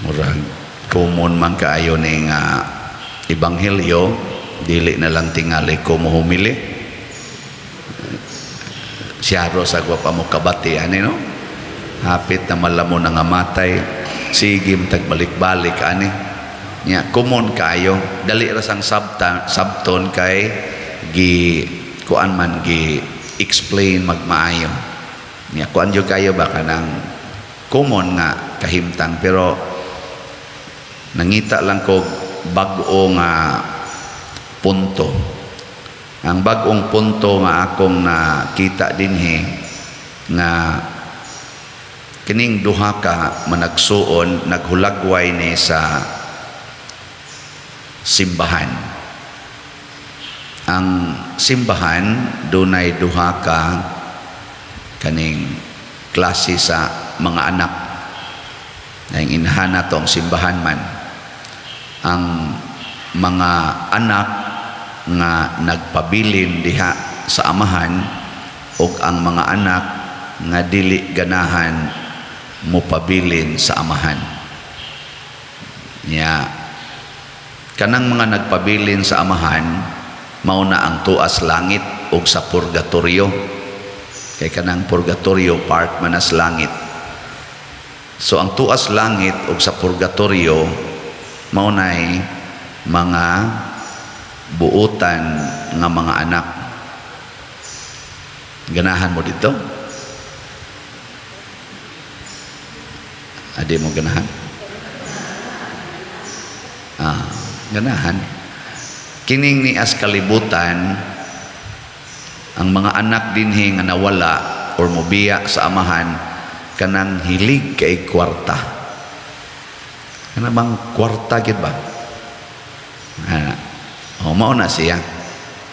Murag common man kaayo ni nga ebanghelyo, dili na lang tingali ko mohumili. Siyaro sa wa pa mo kabati ani, no? Hapit na malamo na nga matay, sige tagbalik-balik ani. Nya common kaayo, dali ra sang sabta, sabton kay gi kuan man, gi explain magmaayo. Nya kuan jud kayo ba, kanang common nga kahimtang, pero nangita lang ko bag-o nga punto. Ang bag-ong punto nga akong nakita dinhi nga kining duha ka managsuon naghulagway ni sa simbahan. Ang simbahan dunay duha ka kaning klase sa mga anak. Ang inahan nato ang simbahan man. Ang mga anak nga nagpabilin diha sa amahan ug ang mga anak nga dili ganahan mopabilin sa amahan. Nya kanang mga nagpabilin sa amahan mao na ang tuas langit ug sa purgatorio, kay kanang purgatorio part man as langit. So ang tuas langit ug sa purgatorio mao nay mga buutan nga mga anak. Ganahan mo dito? Adi mo ganahan? Ah, ganahan. Kining ni as kalibutan, ang mga anak dinhi nga nawala or mobiya sa amahan, kanang hilig kay kwarta. Kana bang kwarta gid ba? Ana. O mao na siya.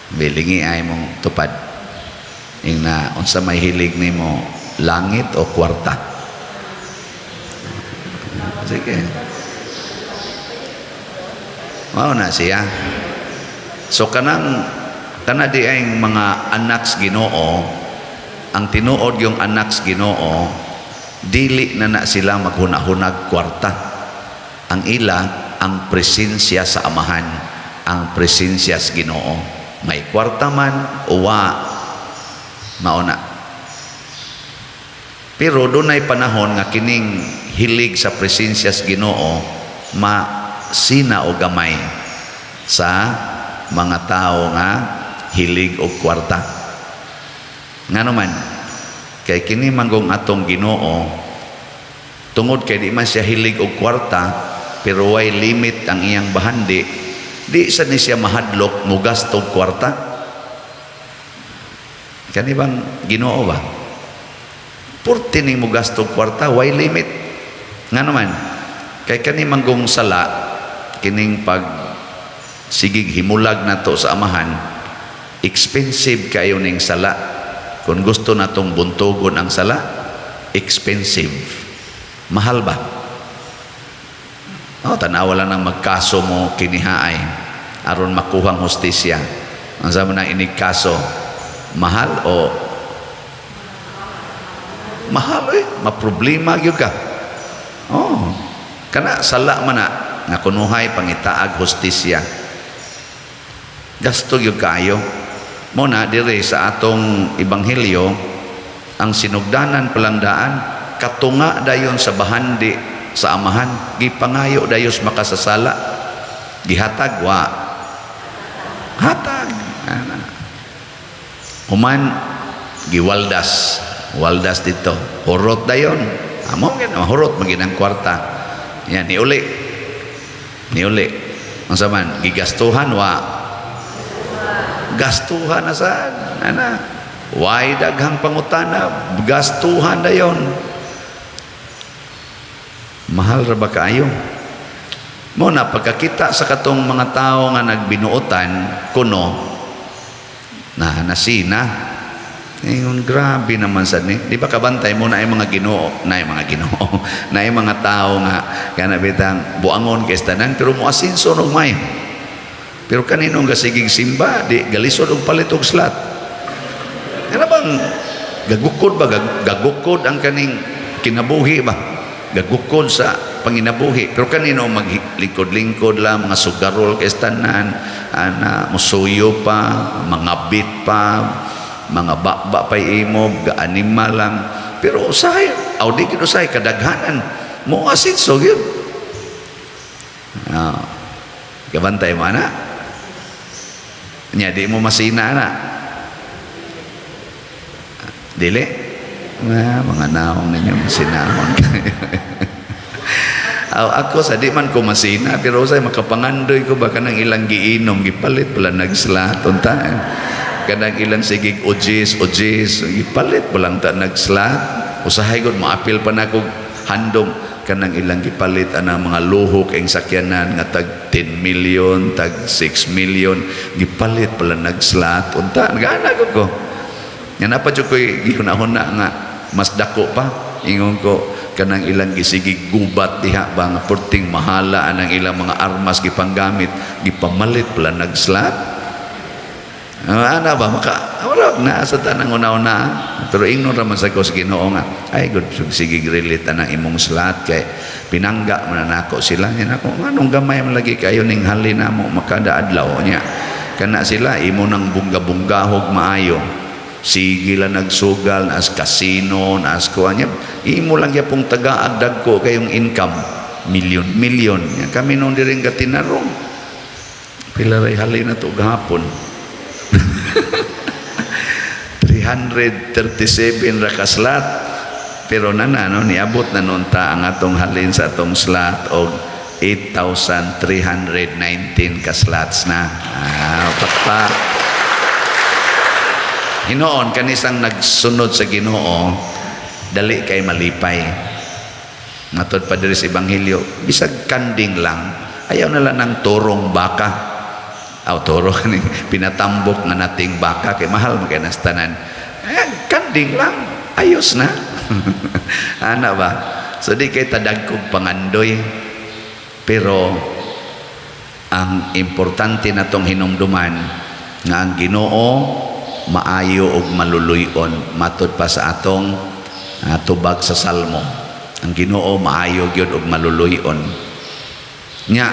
Bilingi ay mong tupad. Ing na unsa may hilig nimo, langit o kwarta? Sige. Mao na siya. So kanang kana di ay mga anak sa Ginoo, ang tinuod yung anak sa Ginoo, dili na na sila maghuna-hunag kwarta. Ang ila ang presensya sa amahan, ang presensya sa Ginoo. May kwarta man o wa, mao na. Pero dunay panahon nga kining hilig sa presensya sa Ginoo masina o gamay sa mga tao nga hilig og kwarta. Ngano man, kay kini manggong atong Ginoo, tungod kay di man siya hilig og kwarta, pero way limit ang iyang bahandi, di sa ni siya mahadlok mugasto og kwarta. Kani bang Ginoo ba? Purti ning mugasto og kwarta, way limit. Ngano man, kay kani manggong sala, kining pag sigig himulag nato sa amahan, expensive kayo ning sala. Kung gusto natong buntugon ang sala, expensive. Mahal ba? Oh, tanawa lang ng magkaso mo kinihaay aron makuha ang hustisya. Ang sama na inig kaso, mahal o mahal eh, maproblema gyud ka. Oh, kana sala man na nga kunuhay pangitaag hustisya. Gasto gyud kaayo. Mo na dire sa atong ebanghelyo, ang sinugdanan palangdaan katunga dayon sa bahandi sa amahan, gipangayo dayon sa makasasala, gihatag wa hatag. Ana. Human giwaldas, waldas dito, hurot dayon, amo gid hurot magin ang kwarta. Yan niuli, niuli. Unsa man gigastuhan wa gastuhan na saan, ana, way daghang pangutana, gastuhan dayon. Mahal ra ba kaayo? Mo na pagkakita sa katong mga tao nga nagbinuotan kuno na nasina. Ingon, grabe naman sad ni. Di ba kabantay mo na ay mga Ginoo, na ay mga Ginoo, na ay mga tao nga kana bitang buangon kay tanan pero moasinso og may. Pero kaninong gasigig simba, di galisod og palit og slot. Kana bang gagukod ba, gagukod ang kaning kinabuhi ba? Gagukod sa panginabuhi. Pero kanino maglingkod-lingkod lang, mga sugarol kay tanan, ana, musuyo pa, mga bit pa, mga bakba pa imo, gaanima lang. Pero usahay, aw di gid usahay kadaghanan mo asinso gyud. Ah, gabantay mo ana. Nya di mo masina na. Dili. Ah, mga naong ninyo masinahon kayo. Aw, ako sa di man ko masina, pero usay makapangandoy ko ba kanang ilang giinom, gipalit pala nag-slot unta, kanang ilang sigig ojis ojis, gipalit pa lang ta nag-slot. Usahay gud maapil pa nako handom kanang ilang gipalit ana mga luhok ang sakyanan nga tag 10 million, tag 6 million, gipalit pala nag-slot unta. Nagana ko ko nga napa jud ko'y gihuna-huna nga mas dako pa. Ingon ko, kanang ilang gisigig gubat diha ba nga perting mahala anang ilang mga armas gipanggamit, gipamalit pala nag-slot. Ah, ana ba maka wala na sa tanang una-una, pero ingnon ra man sa ko sa Ginoo nga ay good, sige, relate anang imong slot kay pinangga man na nako sila. Nya nako, nganong gamay man lagi kayo ning halin namo makada adlaw? Nya kana sila imo nang bungga-bunggahog maayo, sige lang nagsugal naas casino naas kuha niya, imo lang gyapong tagaag dagko kayong income, milyon milyon. Nya kami nung diring katinarong, pila ray halin na to gahapon? 337 ra ka slot, pero nana no, niabot na nun ta ang atong halin sa atong slot og 8,319 ka slots na. Ah, pakpak. Hinoon kanisang nagsunod sa Ginoo, dali kay malipay. Matod pa diri sa ebanghelyo, bisag kanding lang, ayaw na lang ng turong baka. Aw, toro kaning pinatambok nga nating baka kay mahal man kay nas tanan. Eh, kanding lang, ayos na. Ana ba? So di kay tadagkog pangandoy. Pero ang importante natong hinumduman nga ang Ginoo maayo ug maluluy-on, matod pa sa atong tubag sa Salmo. Ang Ginoo maayo gyud ug maluluy-on. Nya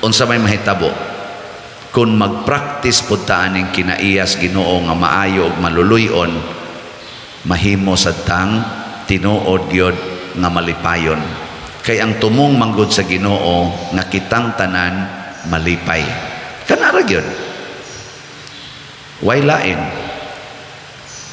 unsa may mahitabo kung magpractice pud ta aning kinaiyas Ginoo nga maayo ug maluluy-on? Mahimo sad tang tinuod gyud nga malipayon, kay ang tumong manggod sa Ginoo nga kitang tanan malipay. Kanara gyud, way lain,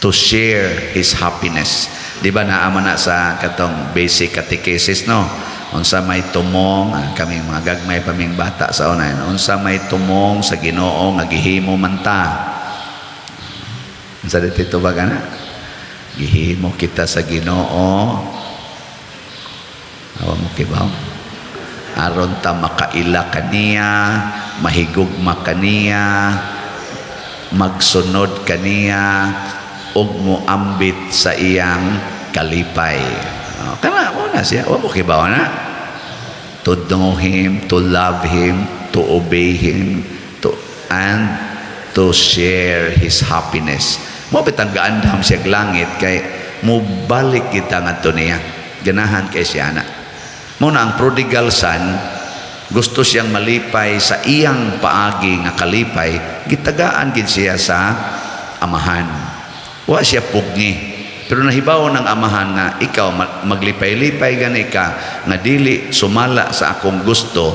to share his happiness. Di ba naa man na sa katong basic catechesis, no? Unsa may tumong, kaming mga gagmay pa ming bata sa una, unsa may tumong sa Ginoo nga gihimo man ta? Unsa dito ba kana? Gihimo kita sa Ginoo. Awa mo kibaw. Aron ta makaila kaniya, mahigugma kaniya, magsunod kaniya, ug moambit sa iyang kalipay. Oh, kana mo na siya. Wa mo kibaw na. To know Him, to love Him, to obey Him, to and to share His happiness. Mo bitang gaandam siya langit kay mobalik kita ngadto niya. Ganahan kay siya na. Mo na ang prodigal son, gusto siyang malipay sa iyang paagi nga kalipay, gitagaan gid siya sa amahan. Wa siya pugni. Pero nahibaw ng amahan nga ikaw maglipay-lipay gani ka nga dili sumala sa akong gusto,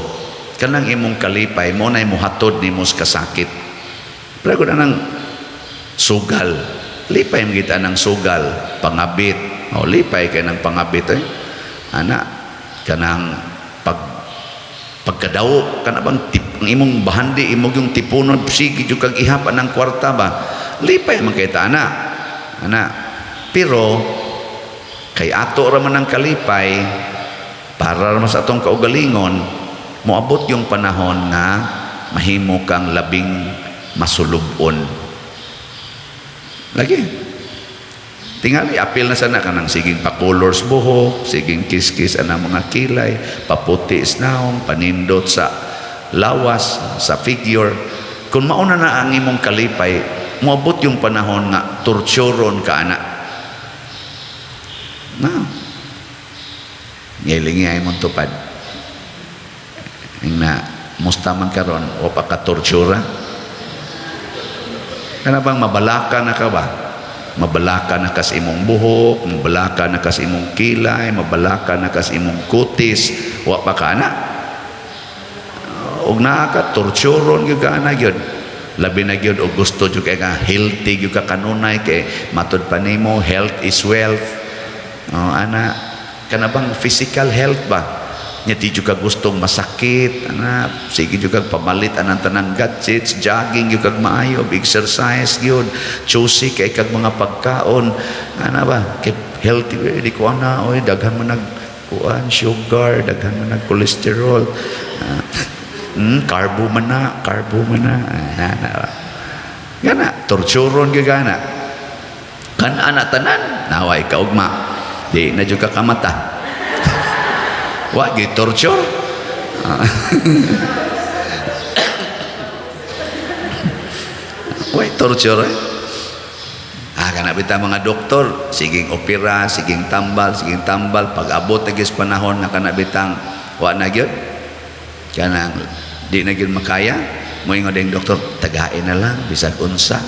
kanang imong kalipay mo na muhatod nimo sa kasakit. Pero kung anang sugal, lipay mo kita ng sugal, pangabit. O, lipay kay ng pangabit eh. Ana, kanang pagkadawo kana bang tip, ang imong bahandi imong yung tipunon, sige jud kag ihap ang kwarta ba, lipay man kay ta ana ana. Pero kay ato ra man ang kalipay para ra man sa atong kaugalingon, moabot yung panahon nga mahimo kang labing masulubon. Lagi tingali apil na sana kanang siging pa-colors buhok, siging kiskis anang mga kilay, paputi sa naong, panindot sa lawas, sa figure. Kung mauna na ang imong kalipay, moabot yung panahon nga torturon ka ana. Na. Ngilingi ay mong tupad. Na, musta man karon o pa ka tortura? Kana bang mabalaka na ka ba? Mabalaka na kas imong buhok, mabalaka na kas imong kilay, mabalaka na kas imong kutis, wa pa ka na. Og naa ka torturon gyud ka ana gyud. Labi na gyud og gusto jud kay nga healthy gyud ka kanunay kay matud pa nimo health is wealth. Oh, ana, kana bang physical health ba? Nya di jud ka gustong masakit, ana, sige jud kag pamalit anang tanang gadgets, jogging jud kag maayo, exercise gyud, choosy kay kag mga pagkaon, ana ba, kay healthy di ko ana, oy, daghan man nag kuan sugar, daghan man nag cholesterol, carbo man na, carbo man na, ana ba. Gana, torturon gyud gana. Kan ana tanan, naway kaugma. Di na jud ka kamata. Wa gyud torture. Wa torture eh. Ah, kana bitaw mga doktor, siging opera, siging tambal, pag abot na gyud sa panahon nga kana bitang wa na gyud. Kanang di na gyud makaya, moingon ding doktor, tagain na lang bisag unsa.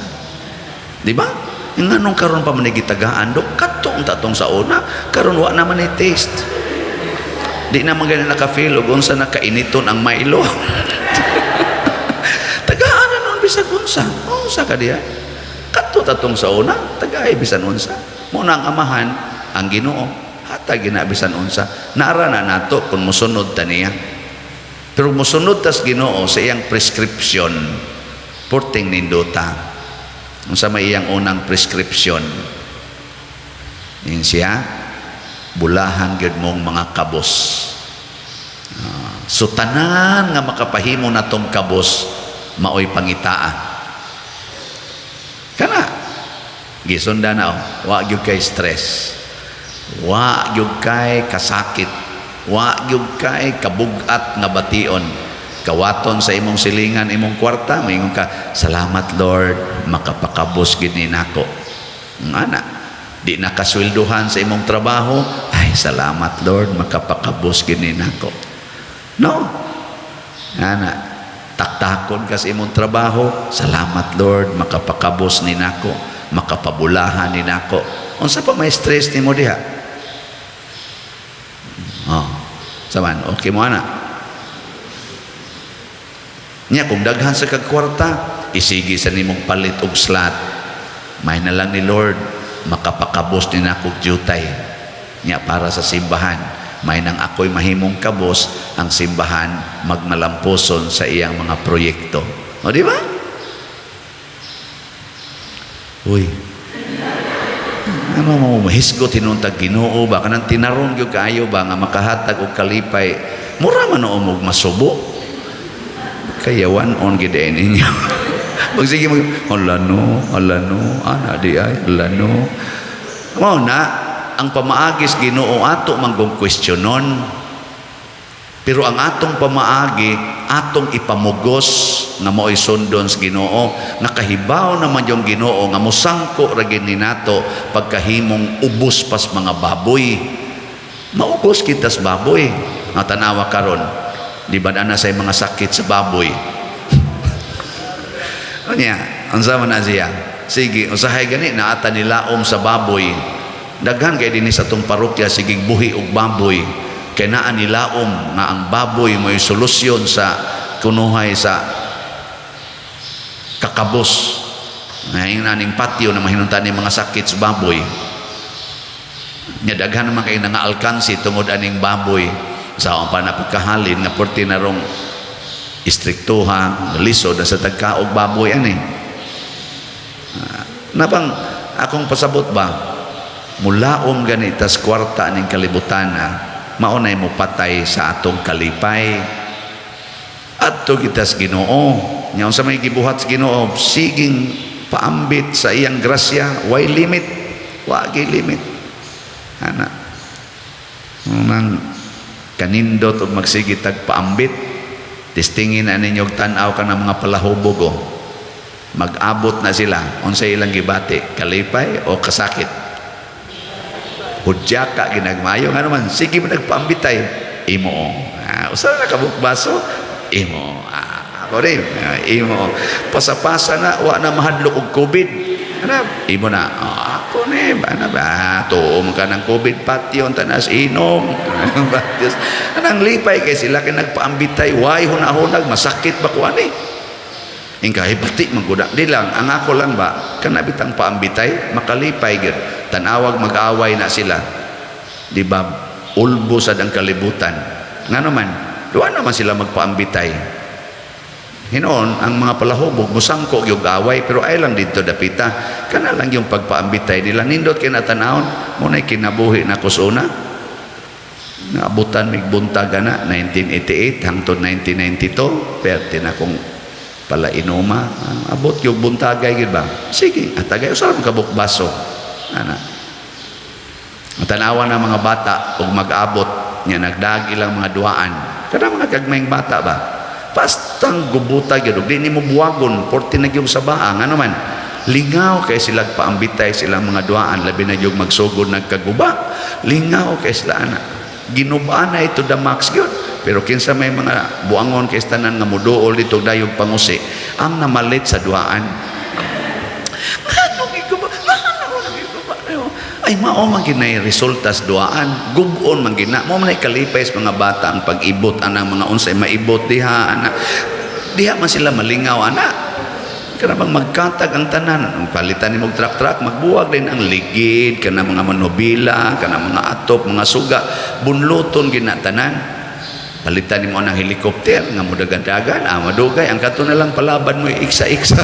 Di ba? Nganong karon pa man gitagaan dok, kadto unta tong sa una, karon wa na man ni taste. Di na man gani naka-feel og unsa na kainiton ang Milo. Tagaan na nun bisag unsa. Unsa ka diha? Kadto tatong sa una, tagaay bisan unsa. Mo na ang amahan, ang Ginoo, hatag gina bisan unsa. Naara na nato kung mosunod ta niya. Pero mosunod tas Ginoo sa iyang prescription, porting nindota. Unsa may iyang unang prescription? Ning siya, bulahan gyud mong mga kabos. So tanan nga makapahimo natong kabos maoy pangitaa. Kana gisunda na oh, wa gyud kay stress. Wa gyud kay kasakit. Wa gyud kay kabugat nga bation. Kawaton sa imong silingan imong kwarta, moingon ka, "Salamat Lord, makapakabos gyud ni nako." Ngana, di nakasweldohan sa imong trabaho, "Ay, salamat Lord, makapakabos gyud ni nako." No? Ngana, taktakon ka sa imong trabaho, "Salamat Lord, makapakabos ni nako, makapabulahan ni nako." Unsa pa may stress nimo diha? Oh. Saman, okay mo ana. Nya kung daghan sa kag kwarta, isigi sa nimong palit og slot. May na lang ni Lord, makapakabos ni nako jutay. Nya para sa simbahan, may nang ako'y mahimong kabos, ang simbahan magmalampuson sa iyang mga proyekto. O di ba? Uy. Ano mo mahisgot hinuntag Ginoo ba kanang tinarong gyud kaayo ba nga makahatag og kalipay. Mura man og masubo. Kaya one on gid ay ninyo. Magsige mag ala no, ala no, ana di ay, ala no. Mao na ang pamaagis Ginoo ato manggong kwestiyonon. Pero ang atong pamaagi atong ipamugos nga mao'y sundon sa Ginoo, nga kahibaw naman yung Ginoo nga mosangko ra gyud ni nato pagkahimong ubos pas mga baboy. Maubos kita sa baboy. Nga tanawa karon, di ba na sa mga sakit sa baboy? Unya, unsa man na siya? Sige, usahay gani naata nilaom sa baboy. Daghan kay dinhi sa atong parokya sige buhi og baboy. Kay naa nilaom nga ang baboy mo'y solusyon sa kunuhay sa kakabos. Ngayon aning patio na mahinungtan ni mga sakit sa baboy. Nya daghan naman kay nangaalkansi tungod aning baboy. Sa ang panapagkahalin nga porti na rong istriktuha, lisod na sa tagkaog baboy ani. Napang akong pasabot ba, mulaom ganitas kwarta aning kalibutan na maunay mo patay sa atong kalipay. Adto kitas Ginoo. Nya unsa may gibuhat sa Ginoo, siging paambit sa iyang grasya, way limit, wa gyud limit. Ana. Nang kanindot og magsige tag paambit, testingin na ninyo og tan-aw ka ng mga palahubog oh. Mag-abot na sila, unsa ilang gibati, kalipay o kasakit? Hudyaka ginagmayo ngano man sige mo nagpaambitay imo. Ah, usa na ka baso imo. Ah, ako rin. Ah, imo. Pasapasa na wa na mahadlok og COVID. Ano? Imo na. Oh, ako ni ba na ba tuo man ka ng COVID patyon tanas inom. Diyos. Anang lipay kay sila kay nagpaambitay, way hunahunag masakit ba ko ani. Ingka bati man gud. Di lang ang ako lang ba kana bitang paambitay makalipay gyud. Tanawag mag-away na sila. Di ba ulbo sad ang kalibutan. Ngano man, duwa naman sila magpaambitay. Hinoon, ang mga palahubog, musangko yung away, pero ay lang dito dapita. Kana lang yung pagpaambitay nila. Nindot kay natanawon, muna'y kinabuhi na kusuna. Naabutan mig buntaga na, 1988 hangtod 1992, perte na kong pala inuma. Abot yung buntagay gyud ba? Sige, atagay usa man kabuk baso. Ana. Tanawa na mga bata ug mag-abot nya nagdag ilang mga duaan. Kana mga gagmayng bata ba? Bastang gubuta gyud ug di nimo buwagon porte na gyud sa baa, ngano man lingaw kay sila paambitay silang mga duaan, labi na gyud magsugod nagkaguba, lingaw kay sila ana, ginubaan na ito the max gyud. Pero kinsa may mga buangon kay tanan nga muduol dito dayog pangusi ang namalit sa duaan. Ano giguba? Ano giguba? Ay, mao man ginay resulta sa duaan, gubon man gina mo man ay kalipay sa mga bata ang pag-ibot anang mga unsay maibot diha ana, diha man sila malingaw ana. Kana bang magkatag ang tanan, ang palitan nimo og truck-truck, magbuwag din ang ligid kana mga manobila, kana mga atop, mga suga, bunluton gina tanan. Palitan nimo ang helicopter nga modagan-dagan, ah, madugay ang kato na lang palaban mo iksa-iksa.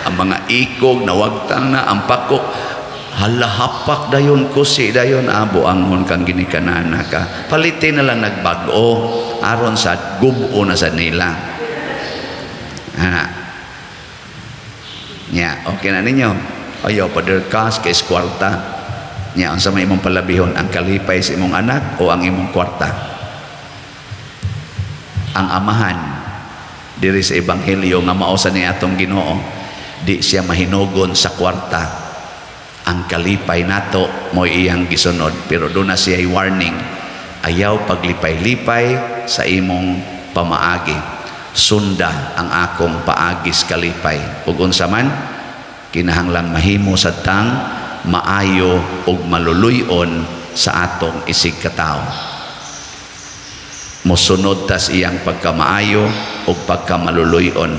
Ang mga ikog nawagtang na ang pako, hala, hapak dayon, kusi dayon, abo angon kang ginikanana ka. Palitin na lang nagbag-o aron sa gubo na sa nila ana. Nya okay na ninyo, ayaw pader cash kay kwarta. Nya unsa may imong palabihon, ang kalipay sa imong anak o ang imong kwarta? Ang amahan diri sa ebanghelyo nga mao sa ni atong Ginoo, di siya mahinugon sa kwarta. Ang kalipay nato mo iyang gisunod, pero doon na siya warning: ayaw paglipay-lipay sa imong pamaagi, sunda ang akong paagis kalipay. Ug unsa man kinahanglang mahimo sa tang maayo ug maluluy-on sa atong isig katawo, mosunod tas iyang pagkamaayo ug pagkamaluluy-on.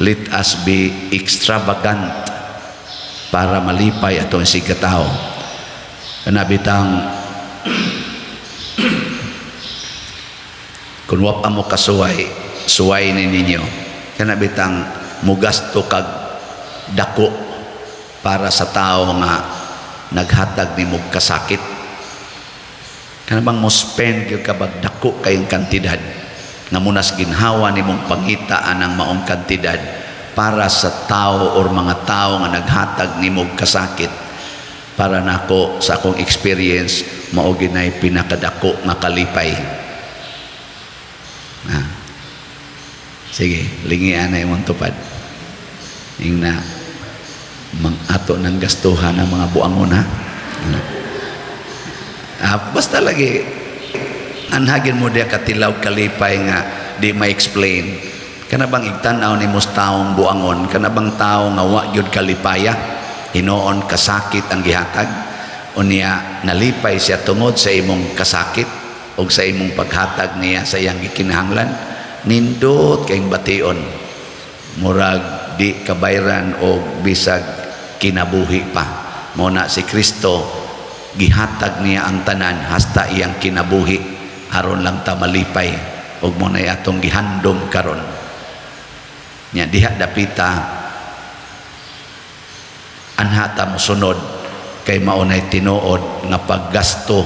Let us be extravagant para malipay atong isig katawo. Kana bitang kung wa pa mo kasuway, suway ni ninyo. Kana bitang mugasto kag dako para sa tao nga naghatag nimo kasakit. Kana bang mo spend gyud ka bag dako kayong kantidad nga munas ginhawa nimong pangita anang maong kantidad para sa tao or mga tao nga naghatag nimo kasakit. Para nako, sa akong experience, mao ginay pinakadako nga kalipay. Ah. Sige, lingian na imong tupad. Ingna mang ato ng gastuhan ang mga buangon, ha. Ah, basta lagi anhagin mo diya katilaw kalipay nga di ma-explain. Kana bang igtan-aw nimo sa taong buangon, kana bang tao nga wa gyud kalipaya, hinoon kasakit ang gihatag, unya nalipay siya tungod sa imong kasakit o sa imong paghatag niya sa iyang gikinahanglan. Nindot kayong bation, murag di kabayran o bisag kinabuhi pa. Mo na si Kristo, gihatag niya ang tanan hasta iyang kinabuhi aron lang ta malipay, ug mo na atong gihandom karon. Nya diha dapita anha ta mosunod kay mao nay tinuod nga paggasto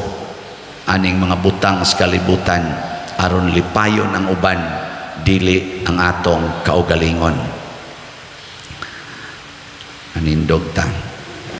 aning mga butang sa kalibutan aron lipayon ang uban, dili ang atong kaugalingon. Anindog ta.